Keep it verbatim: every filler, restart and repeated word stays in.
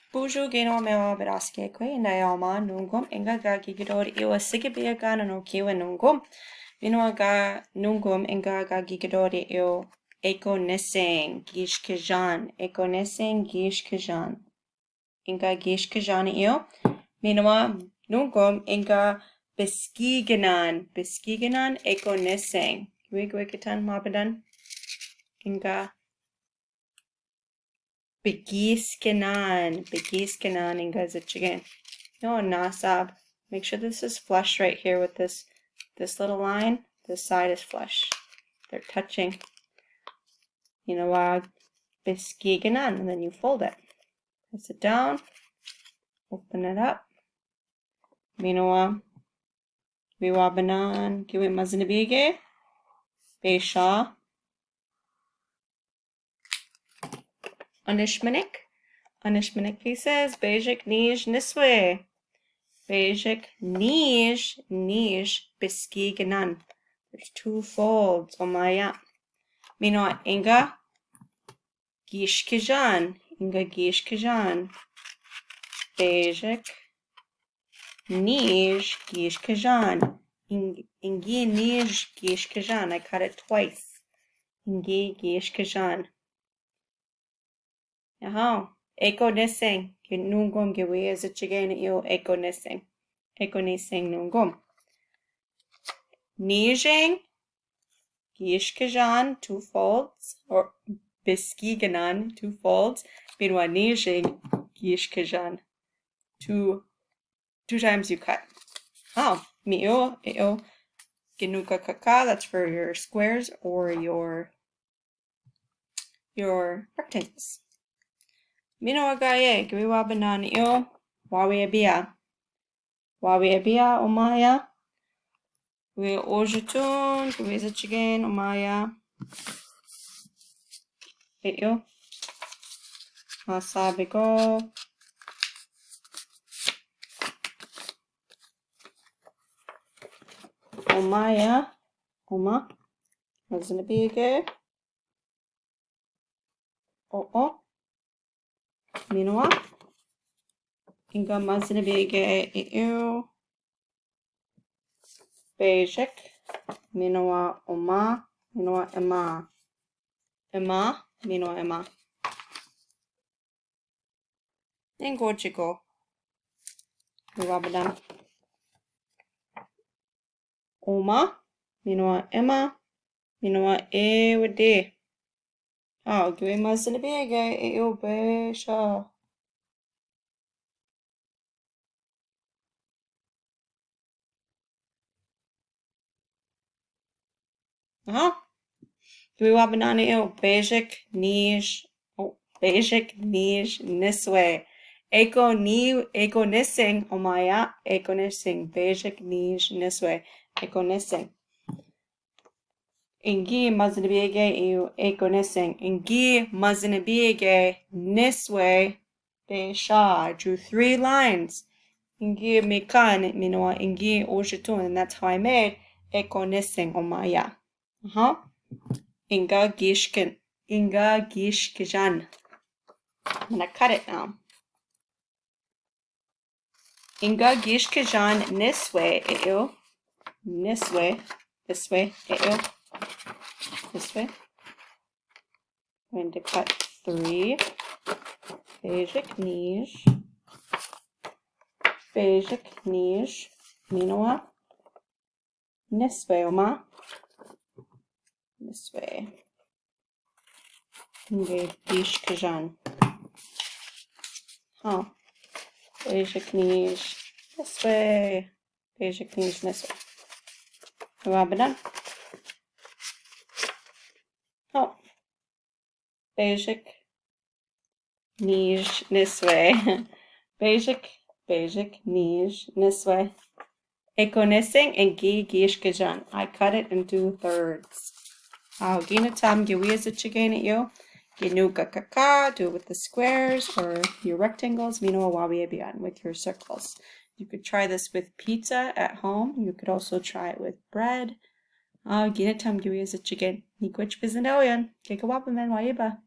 Bonjour, gino me a berasike kwe na yama nungum enga ga gigidori iwa sikibia ga no kiwa nungum. Minoa ga nungum enga ga gigidori iwa eko neseng gishkijan. Eko neseng gishkijan. Enga gishkijan iwa. Minoa nungum enga beskiganan. Beskiganan eko neseng. Gwe gwe kitan mabadan. Enga begiskinan, begiskinan, enga zitchigen. No, nasab. Make sure this is flush right here with this, this little line. This side is flush. They're touching. Minoa beskiganan, and then you fold it. Press it down. Open it up. Minoa. Gwe wabanan, gwe mazinabige. Besha. Anishmanik. Anishmanik pieces. Bejik nij niswe. Bejik nij, nij beskiganan. There's two folds. Omaya. Minoa enga gishkijan. Enga gishkijan. Bejik nij gishkijan. Eng-, engi nij gishkijan. I cut it twice. Engi gishkijan. Aha. Eko neseng. Gwe nungum gwe wia zitchigen iwa eko neseng. Eko neseng nungum. Nijeng gishkijan, two folds, or beskiganan, two folds. Minoa nijeng gishkijan. Two, two times you cut. Oh, mi iwa, iwa. Ginuka kaka, that's for your squares or your, your rectangles. Minoa gaye, gwe wabanan iwa, wawi abia. Wawi abia, omaya. Gwe ojuton, gwe zitchigen, omaya. Eyo. Masabigo. Omaya. Oma. Mazinabige. O, o. Minoa. Enga mazinabige iwa. Bejik. Minoa oma. Minoa ema. Ema. Minoa ema. Engo chiko. Gwe wabadan. Oma, minoa ema, minoa ewede. Aw, gwe mazinabige iwa besha. Aha. Gwe wabanan iwa bejik nij, oh, bejik nij niswe. Eko ni, eko neseng, omaya, eko neseng, bejik nij niswe. Eko neseng. Engi mazinabige iwa eko neseng. Engi mazinabige niswe. Besha, I drew three lines. Engi mikan, minoa engi ojuton, and that's how I made eko neseng, omaya. Aha. Enga gishkin, enga gishkijan. I'm gonna cut it now. Enga gishkijan niswe, eyo. Niswe, niswe, eyo. Niswe. Going to cut three. Bejik nij. Bejik nij. Minoa. Niswe, oma. Niswe. Enga gishkijan. Ha. Bejik nij. Niswe. Bejik nij niswe. Gwe wabadan. Ha. Bejik nij niswe. Bejik, bejik nij niswe. Eko neseng engi gishkijan. I cut it into thirds. Aw, gina tam gwe wia zitchigen iwa. Ginuka kaka, do it with the squares or your rectangles. Minoa wawi abia with your circles. You could try this with pizza at home. You could also try it with bread. Aw, gina tam gwe wia zitchigen. Ni kwech bizin daw yan. Keka wapamen wa iba.